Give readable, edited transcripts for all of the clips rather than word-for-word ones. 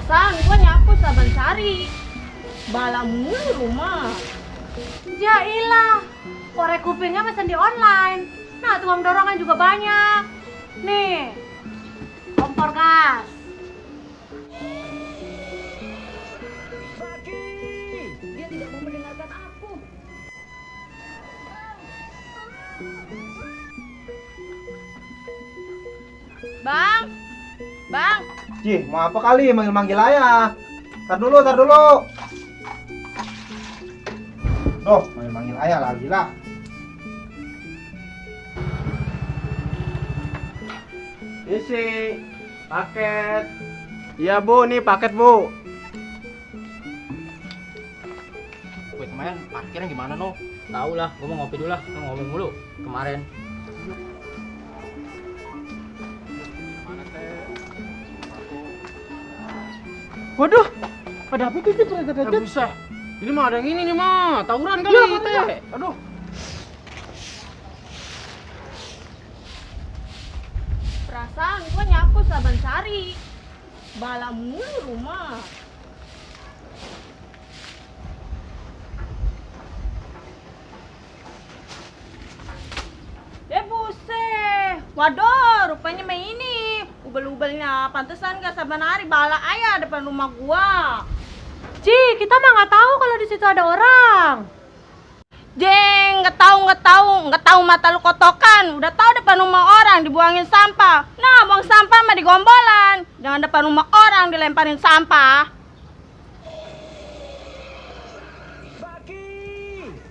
Perasaan gua nyapu saban sari. Bala mulu rumah. Ya ilah, korek kupingnya pesan di online. Nah, tukang dorongan juga banyak. Nih, kompor gas. Dia tidak mau mendengarkan aku. Bang, bang. Cih, mau apa kali manggil-manggil ayah? Tar dulu. Doh, manggil ayah lagi lah. Isi paket. Iya bu, nih paket bu. Wih, kemarin parkirnya gimana no? Tahu lah, gua mau ngopi dulu lah, gua ngomong mulu kemarin. Waduh, Ada apa itu bisa. Ini mah ada yang ini nih mah, tawuran kali teh. Aduh. Perasaan gua nyapu saban sari. Bala mulu rumah. Buset. Waduh, rupanya main ini. Ubel-ubelnya pantesan gak saban hari bala ayah depan rumah gua. Ji, kita mah nggak tahu kalau di situ ada orang. Jeng, nggak tahu mata lu kotokan. Udah tahu depan rumah orang dibuangin sampah. Nah, buang sampah mah digombolan. Jangan depan rumah orang dilemparin sampah.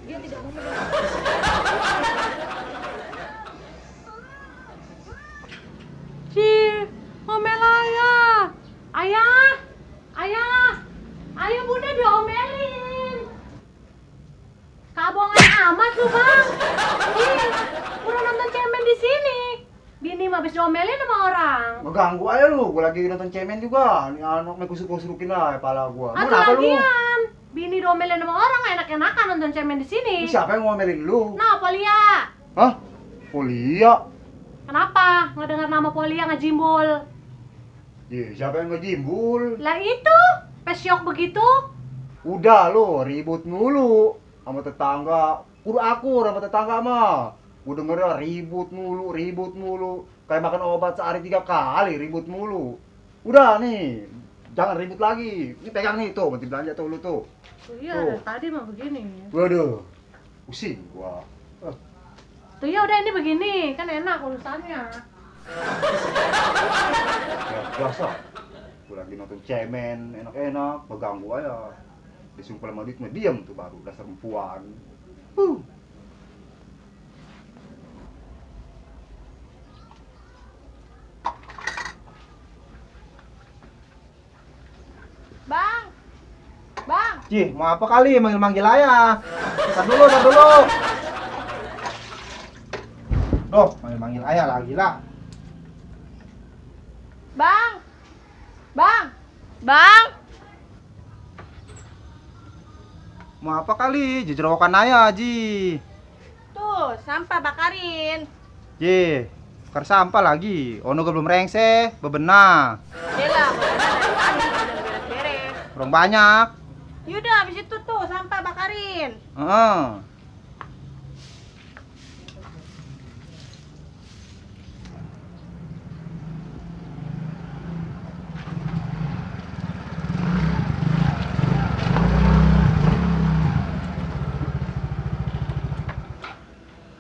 Dia tidak mau Ji, ngomel ayah. Ayah bunda diomelin. Kabongan amat lu bang. Ih, udah nonton cemen di sini. Bini mah habis diomelin sama orang. Ngeganggu aja lu, gua lagi nonton cemen juga. Nih anak main kusuk-kusukin lah kepala gua. Mau Atau apa lu? lagian, bini diomelin sama orang enak-enakan nonton cemen di sini. Ini siapa yang ngomelin lu? Nah, Polia. Hah? Polia? Kenapa? Nggak dengar nama Polia ngejimbul? Siapa yang ngejimbul? Lah itu, pesyok begitu. Udah lo, ribut mulu sama tetangga. Kudu akur sama tetangga mah. Gua dengernya ribut mulu. Kayak makan obat sehari 3 kali, ribut mulu. Udah nih, jangan ribut lagi. Ini pegang nih tuh, nanti belanja tuh lu tuh. Oh iya, Tuh. dari tadi mah begini. Waduh, pusing gua. Tuh ya udah ini begini, kan enak urusannya. Ya biasa. Gua lagi nonton cemen, enak-enak, beganggu aja. Disumpel sama duit mah diam tuh baru, dasar perempuan. Bang. Cih, mau apa kali manggil-manggil ayah? Tar dulu. Doh, manggil ayah lagi lah. Bang. Mau apa kali? Jejerokan ayah, Ji. Tuh, sampah bakarin. Ji, bakar sampah lagi. Ono gua belum rengseh, bebenah. Yelah, dari tadi udah beres-beres. Kurang banyak. Yaudah, habis itu tuh sampah bakarin. Heeh.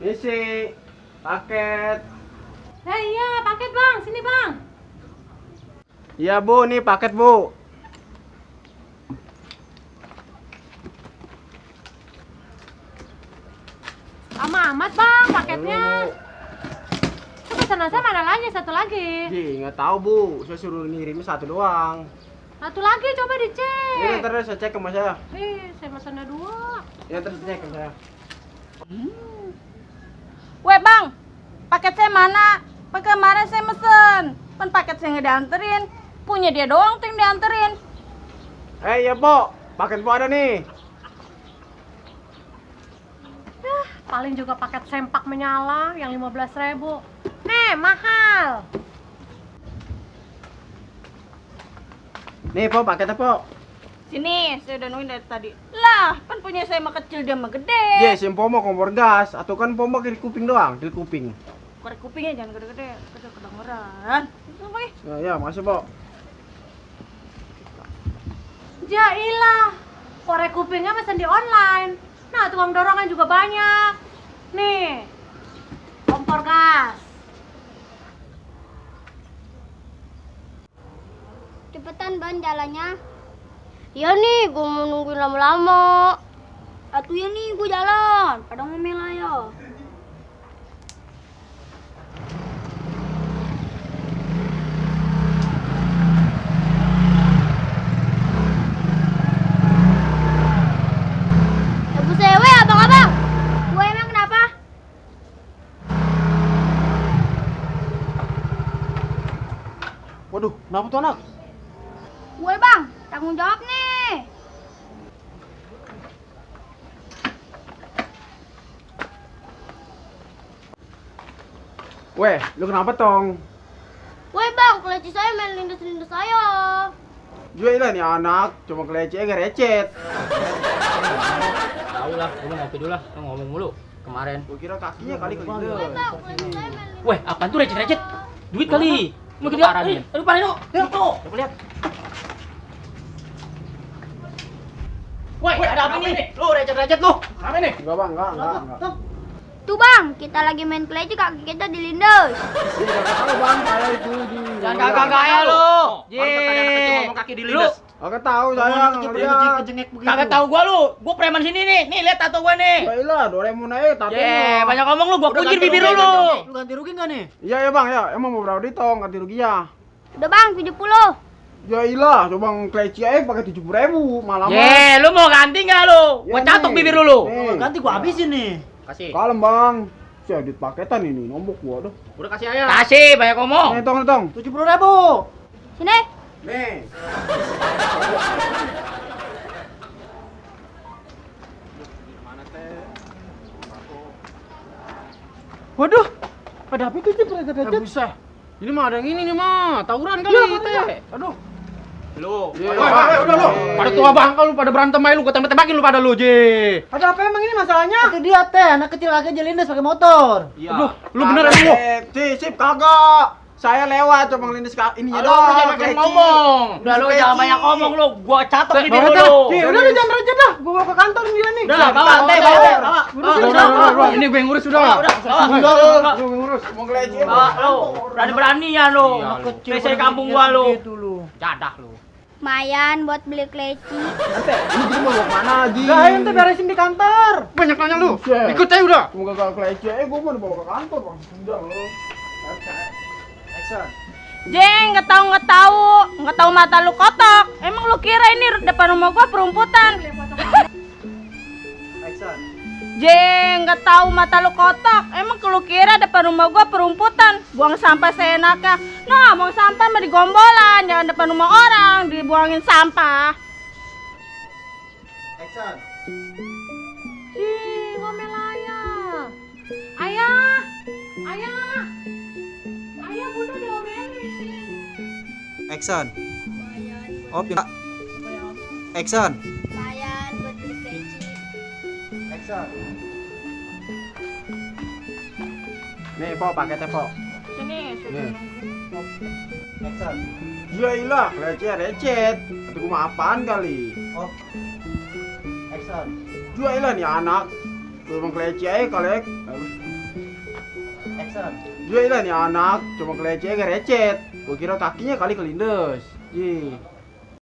Isi paket. Iya, paket bang, sini bang. Iya bu, nih paket bu. Lama amat bang paketnya. Itu pesanan saya mana lagi, satu lagi. Ji, nggak tahu bu, saya suruh ngirim 1 doang. Satu lagi coba Ini dicek. ntar saya cek ke mas saya. Saya pesannya 2. Ya terus cek ke saya. Weh bang, paket saya mana? Kemarin saya mesen. Kan paket saya nggak dianterin. Punya dia doang tuh yang dianterin. Ya po, paket po ada nih. Paling juga paket sempak menyala yang 15.000. Nih, mahal. Nih, Po, paketnya, Po. Sini, saya udah nungguin dari tadi. Lah, kan punya saya mah kecil dia mah gede. Yes, yang Po mau kompor gas atau kan Po mau kilit kuping doang, kilit kuping. Korek kupingnya jangan gede-gede, kedengeran. Itu apa? Ya, makasih, Po. Jailah, korek kupingnya pesan di online. Nah, tukang dorongan juga banyak. Nih, kompor gas. Cepetan ban jalannya. Iya nih, gue mau nungguin lama-lama. Atuh ya nih, gue jalan. Pada ngomel aja. Ibu sewe, abang-abang. Gue emang kenapa? Waduh, kenapa tuh anak? Gue bang, tanggung jawab nih. Weh, lu kenapa tong? Woi bang, keleci saya main lindes-lindes saya. Jual nih anak, cuma kelece gak recet. Tahu lah, gua mau ngopi dulu lah. Lu ngomong mulu kemarin. Gua kira kakinya kali Woi kelindes. bang, keleci saya main lindes. Weh, apaan tuh recet-recet? Duit kali. Mau gede parah nih. Aduh, parah yuk. Tuh. Coba lihat. Woi, ada apa nih? Lu recet-recet lu. Apa nih? Enggak bang, enggak. Tuh bang, kita lagi main keleci, kaki kita dilindes. Iya, enggak tahu bang, saya itu di. Jangan gagak-gagak lu. Ngomong kaki dilindes. Enggak tahu saya, enggak lihat. Kagak tahu gua lu. Gua preman sini nih. Nih lihat tato gua nih. Baiklah, Doraemon aja tatonya. Banyak ngomong lu, gua kuncir bibir lu. Lu ganti rugi nggak nih? Iya ya bang, ya. Emang mau berapa ditong ganti rugi ya? Udah bang, 70. Ya ilah, coba kleci aja pakai 70.000 malam. Lu mau ganti nggak lu? Gua Ya, catok nih. bibir lu. Kalau ganti gua habisin nih. Kasih. Kalem bang. Saya edit paketan ini, nombok gua tuh. Udah kasih aja. Kasih, banyak ngomong. Nih tong. 70.000. Sini. Nih. Waduh. Ada apa itu Cip? Recet-recet. Bisa. Ini mah ada yang ini nih mah, tawuran kali teh. Aduh. Lu. Udah lu. Pada tua bangka lu pada berantem aja lu, gua tembak-tembakin lu pada lu, Ji. Ada apa emang ini masalahnya? Itu dia teh, anak kecil aja lindes pakai motor. Aduh, lu bener lu. Sip, kagak. Saya lewat cuma ngelindes ininya doang. Jangan makin ngomong. Udah lu jangan banyak ngomong lu. Gua catok bibir lu. Udah lu jangan recet dah. Gua bawa ke kantor dia nih. Udah, bawa. Udah. Ini gue yang ngurus udah. Udah. Lu ngurus. Mau ngeleci. Lu berani ya lu. Selesai kampung gua lu. Jadah lu. Lumayan buat beli keleci. Ini jadi mau kemana, Ji? Udah ayo ente beresin di kantor. Banyak nanya lu. Ikut aja udah. Mau gagal keleci aja gua mau dibawa ke kantor, Bang. Udah lu. Action. Jeng, nggak tahu mata lu kotok. Emang lu kira ini depan rumah gua perumputan? Action. Jeng, nggak tahu mata lu kotok. Emang lu kira depan rumah gua perumputan? Buang sampah seenaknya. Nah, buang sampah mah digombolan, jangan depan rumah orang dibuangin sampah. Action. Ih, ngomel ayah. Ayah. Ayah, bunda diomelin. Action. Op ya. Action. Lumayan buat beli keleci. Action. Nih, Po, paketnya, Po. Sini, Nih. Action. Ya ilah, recet. Tapi gua mah apaan kali? Op. Action. Jual nih anak. Cuma keleci aja kali. Action. Jual nih anak. Cuma keleci aja recet. Gua kira kakinya kali kelindes. Ji.